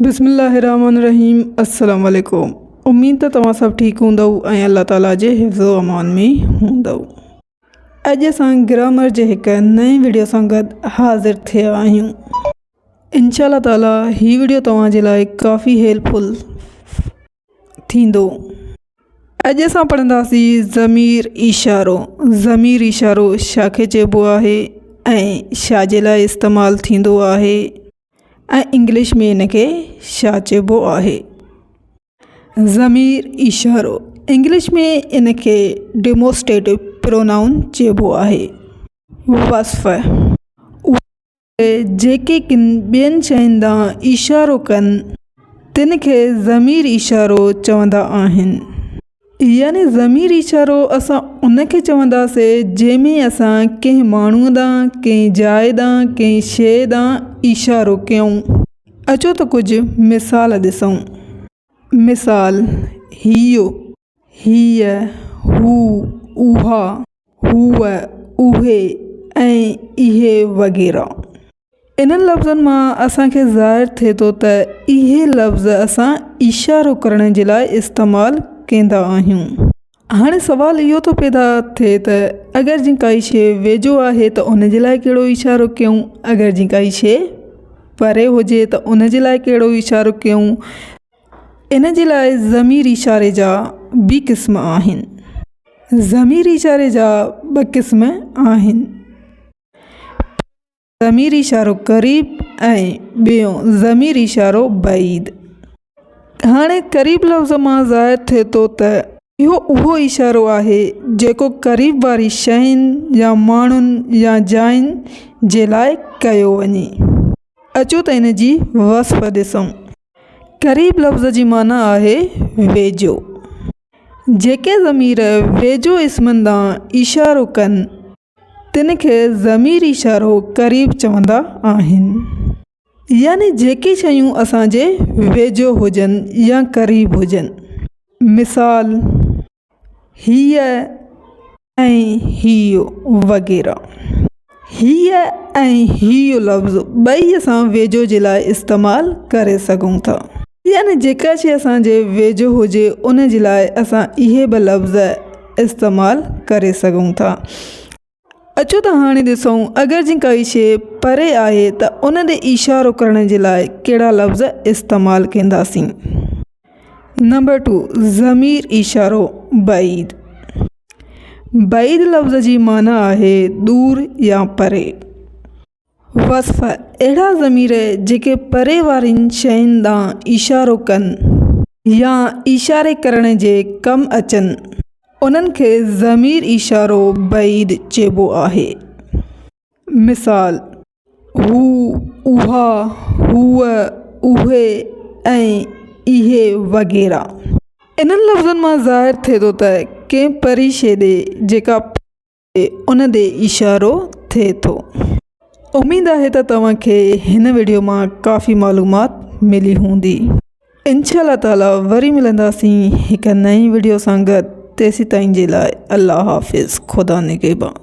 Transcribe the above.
بسم الله الرحمن الرحيم السلام عليڪم اميد ته توهان سڀ ٺيڪ هوندؤ ۽ الله تعالي جي حفظ و امان ۾ هوندؤ. اڄ اسان گرامر جي هڪ نئين وڊيو سان گڏ حاضر ٿيا آهيون. انشاء الله تعالي هي وڊيو توهان جي لاء ڪافي هيلپ فل ٿيندو. اڄ اسان پڙهنداسين ضمير اشارو. ضمير اشارو ڇا کي چئبو آهي ۽ ڇا جي لاء استعمال ٿيندو آهي ۽ انگلش ۾ ان کي ڇا چئبو آهي. ضمير اشارو، انگلش ۾ ان کي ڊيموسٽريٽو پرونائون چئبو آهي. وصف، اهي جيڪي ڪن ٻين شين ڏانهن اشارو ڪن، تن کي ضمير اشارو چوندا آهن. يعني ضمير اشارو اسان ان کي چونداسين جنهن ۾ اسان ڪنهن ماڻهوء ڏانهن، ڪنهن جاء ڏانهن، ڪنهن شيء ڏانهن اشارو ڪيون. اچو ته ڪجهه مثال ڏسون. مثال، هيء، هيء، هو، اها، هوء، اهي ۽ اهي وغيره. انهن لفظن مان اسان کي ظاهر ٿئي ٿو ته اهي لفظ اسان اشارو ڪرڻ جي لاء استعمال ڪندا آهيون. هاڻي سوال اهو ٿو پيدا ٿئي ته اگر جي ڪائي شيء ويجهو آهي ته ان جي لاء ڪهڙو اشارو ڪيون، اگر جي ڪائي شيء پري هجي ته ان جي لاء ڪهڙو اشارو ڪيون. ان جي لاء ضمير اشاري جا به قسم آهن. ضمير اشاري جا ٻه قسم آهن. ضمير اشارو قريب ۽ ٻيو ضمير اشارو بعيد. هاڻي قريب لفظ مان ظاهر ٿئي ٿو ته اهو اهو اشارو آهي جيڪو قريب واري شين يا ماڻهن يا جاين جي لاء ڪيو وڃي. اچو ته ان جي وصف ڏسون. قريب لفظ جي معنيٰ آهي ويجهو. جيڪي ضمير ويجهو اسمن ڏانهن اشارو ڪن تن کي ضمير اشارو قريب چوندا آهن. يعني جيڪي شيون اسان جي ويجهو هجن يا قريب هجن. مثال، هيء ۽ هيء وغيره. هيء ۽ هيء لفظ ٻئي اسان ويجهو جي لاء استعمال ڪري سگهون ٿا. يعني جيڪا شيء اسان جي ويجهو هجي ان جي لاء اسان اهي ٻه لفظ استعمال ڪري سگهون ٿا. اچو ته هاڻي ڏسون اگر جي ڪائي شيء پري آهي ته ان ڏي اشارو ڪرڻ جي لاء ڪهڙا لفظ استعمال ڪنداسين. نمبر ٽو، ضمير اشارو بعيد. بعيد لفظ جي معنيٰ آهي دور يا پري. وصف، اهڙا ضمير جيڪي پري وارين شين ڏانهن اشارو ڪن يا اشاري ڪرڻ جي ڪم اچن، انهن کي ضمير اشارو بعيد چئبو آهي. مثال، هو، اها، هوء، اهي ۽ اهي وغيره. انهن لفظن مان ظاهر ٿئي ٿو ته ڪنهن پري شيء ڏي جيڪا. ان ڏي اشارو ٿئي ٿو. اميد آهي ته توهان کي هن وڊيو مان ڪافي معلومات ملي هوندي. انشاء الله تعالي وري ملنداسين هڪ نئين وڊيو سان گڏ تيسيتائين جي لاء الله حافظ خدا نگهبان.